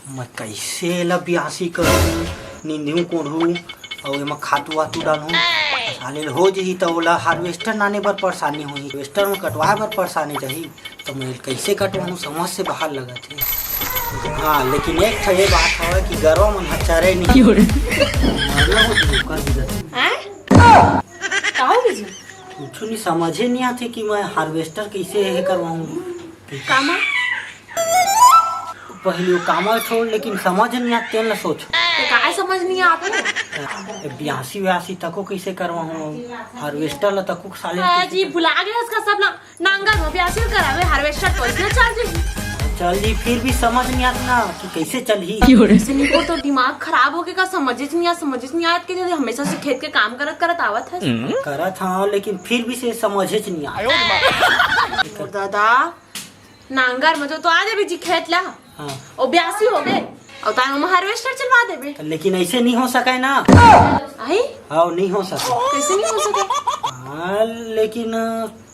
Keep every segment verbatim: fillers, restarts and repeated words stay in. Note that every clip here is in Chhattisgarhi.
मैं कइसे एला बियासी करहूँ, निंदहूँ कोड़हूँ, अउ एमा खातू वातू डालहूँ। साले ल हो जही त ओला हार्वेस्टर लाने बर परेशानी होही, हार्वेस्टर म कटवाए बर परेशानी रही, त मैं कइसे कटवाहूँ, समझ से बाहर लगत हे। हाँ, लेकिन एक ठो ये बात हवय कि गरवा मन ह चरे नहीं। क्यों रे? मरना हो तो कर दिया। हैं? का हो गइस? कुछु नहीं, समझे नहीं आथे कि मैं हार्वेस्टर कइसे हे करवाहूँ। कामा? पहली वो कामा छोड़, लेकिन समझ नहीं आत, तेन ला सोच। तो काय समझ नहीं आत हे? ए, बियासी व्यासी तको कइसे करवाहूँ, हार्वेस्टर ला तको साले हाँ जी, भुला गए उसका सब ना। नांगर म बियासी करावे, हार्वेस्टर तो इसने चल जी। चल जी, फिर भी समझ नहीं आत ना कि कइसे चलही। क्यों रे? से निपोर तो दिमाग खराब हो गए का, समझ नहीं आत, समझ नहीं आत के जैसे हमेशा से खेत के काम करत करत आवत है। करत हाँ, लेकिन फिर भी से समझे च नहीं आत। दादा, नांगर म जो तो आ देबे जी खेत ला। हाँ। ओ बियासी हो गए। अउ तान ओमा हार्वेस्टर चलवा देबे। लेकिन ऐसे नहीं हो सके ना। आई? हाँ, नहीं हो सके। कैसे नहीं हो सके? हाँ, लेकिन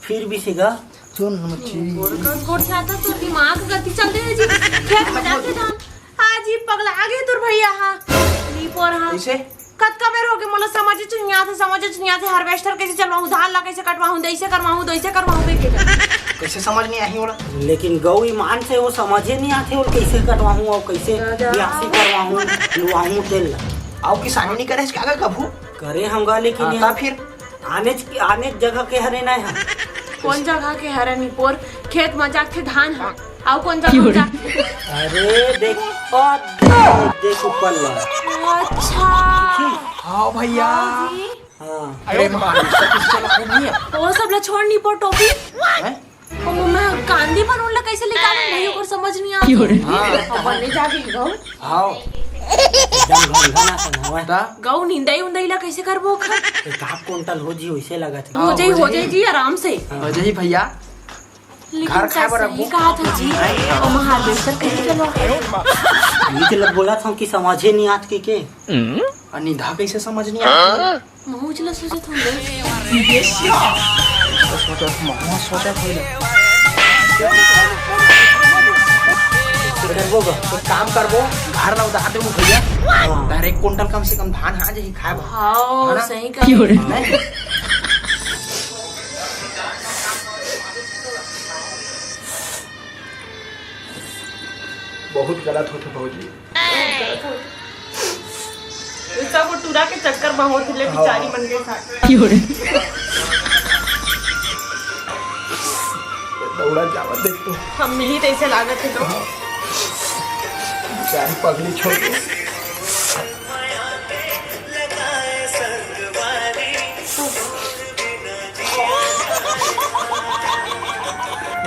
फिर भी सीधा। सुन मच्छी। गोड़ कर गोड़ क्या था तो दिमाग गति चल रही है जी। खेत में जाके धान। हाँ जी, पगला आ गए तोर भैया, हाँ। निपोर, हाँ। कैसे? कतका बेर होगे, मोला समझ च नइ आथे, समझ च नइ आथे, हार्वेस्टर कइसे चलवाहूँ, धान ला कइसे कटवाहूँ, दइसे करवाहूँ, दइसे करवाहूँ कहिके। कइसे समझ नइ आही ओला? लेकिन गऊ ईमान से वो समझे नइ आथे, ओला कइसे कटवाहूँ अउ कइसे दादा। बियासी करवाहूँ, लुवाहूँ तेल ला। अउ किसानी नइ करे हस का कभू? करे हँव गा, लेकिन हाँ, ये ता फिर? आनेच, आनेच जगह के हरे ना यहाँ। कोन जगह के हरे निपोर? खेत म जाथे धान ह। अउ कोन जगह म जाथे? अरे देख, ओ देख, देख ऊपर ला। अच्छा। हाँ भैया। हाँ जी। हाँ। अरे महाराज, सब कुछ चला हो भैया। ओ सब ला छोड़ निपोर टोपी। हैं? ओ मैं कांदी पर उन ला कैसे निकालूं भाई, ओकर समझ नहीं आ। हाँ। अब बने जाके गऊ। हाँ। एकदम घन घन आसन हवय। ता? गऊ निंदाई उंदाई ला कैसे करबो ओखर? एक आध कुंटल हो जी, वैसे लगत है। हो जाई, हो जाई जी, आराम से। हाँ। हो जाई भैया। लेकिन घर खाए बर सही रखबो। कहा था जी, ओमा हार्वेस्टर कहीं चलो। ये तो लग बोला था कि समझे नहीं आत के के। अनिधा कैसे समझ नहीं आत? महूँ उजला सोचत हूँ रे। तो सोचत, महूँ सोचत हूँ। तो करबो गा, एक काम करबो, घर ला उधार देबो भैया। हाँ। तार एक कुंटल कम से कम धान आ जाही खाए बर। हाँ, है ना? सही कहा। नहीं? बहुत गलत होथे भौजी। ये सब वो टूरा के चक्कर में होत ले हाँ। बिचारी मन के साथ। दौड़ा जावत देख तो। हम मिली तैसे लागत है तो। हाँ। बिचारी पगली छोड़ के।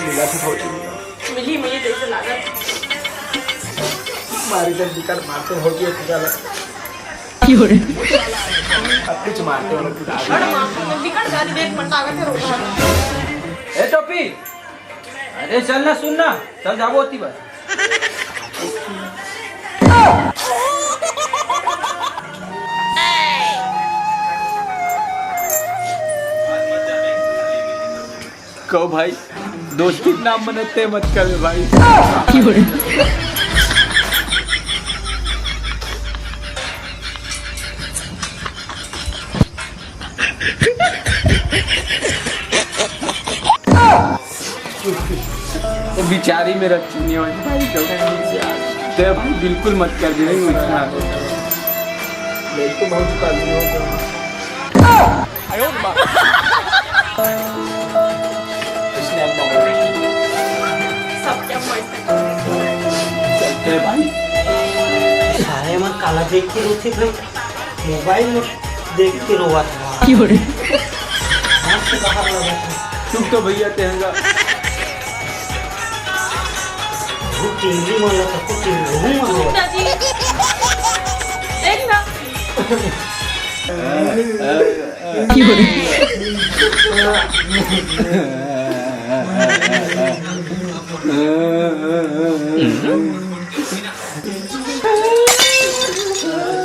मिला थी भौजी। मिली, मिली, जैसे लागत। मारी जब बिकट मारते हो गए पूरा लग। अब कुछ मारते हो लोग। अरे मारते हो, बिकट गाली देख मन लागत है रोका। ए टोपी, अरे चल ना, सुन ना, चल जाबो होती बस। कहो भाई, दोस्ती के नाम मने ते मत करबे भाई। वो बिचारी मेरा चुनिया भाई, तो ते भाई बिल्कुल मत कर दे भाई, उठना। मैं तो बहुत काली हो गया। सबके मस्त। चलते भाई। सारे मन काला देख के रोथे भाई, मोबाइल में देख के रोवत बा। क्यों रे? घर से बाहर लगा था। चुप तो भैया तेहंगा। वो टीवी वाला था, कुछ टीवी वाला। चुप ना जी। देख ना।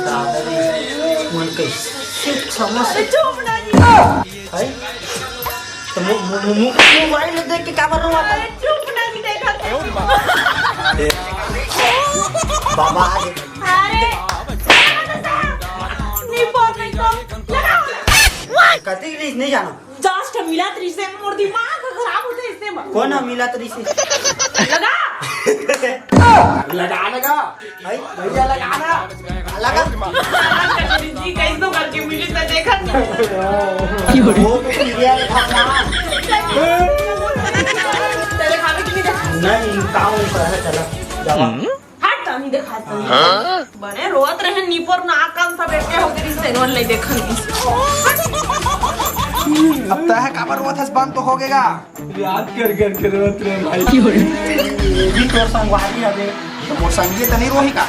दादा रे, मन कैसे समझ अरे चुप ना जी। है? तो मो-, मो-, मो-, मो-, मोबाइल देख के काबर रोवा था? अरे चुप ना जी, देखा था। अरे। बाबा आ गे। अरे, निपोर नहीं तो लगा। कति रिहिस नहीं जाना। Just मिलत रिहिस, मोर दिमाग खराब होथे इससे मत। कोन ह मिलत रिहिस? लगा। लगा, लगा। भाई, भैया लगा ना। लगा। जी, कैसो करके मिली तो देखा। वो तो सीरियल था ना। तेरे खावे की नहीं देखा। नहीं, काम नहीं कर रहा, चला। जावा। हट, तो नहीं देखा। बने रोत रहे, निपोर ना कान सब एके हो गई, से रोन नहीं देखा। अब तह काबर रोत हस, बंद तो हो गेगा। याद कर कर के रोत रहे भाई। ये भी तोर संगवारी हवे। तो मोर संगी तो नहीं रोही का?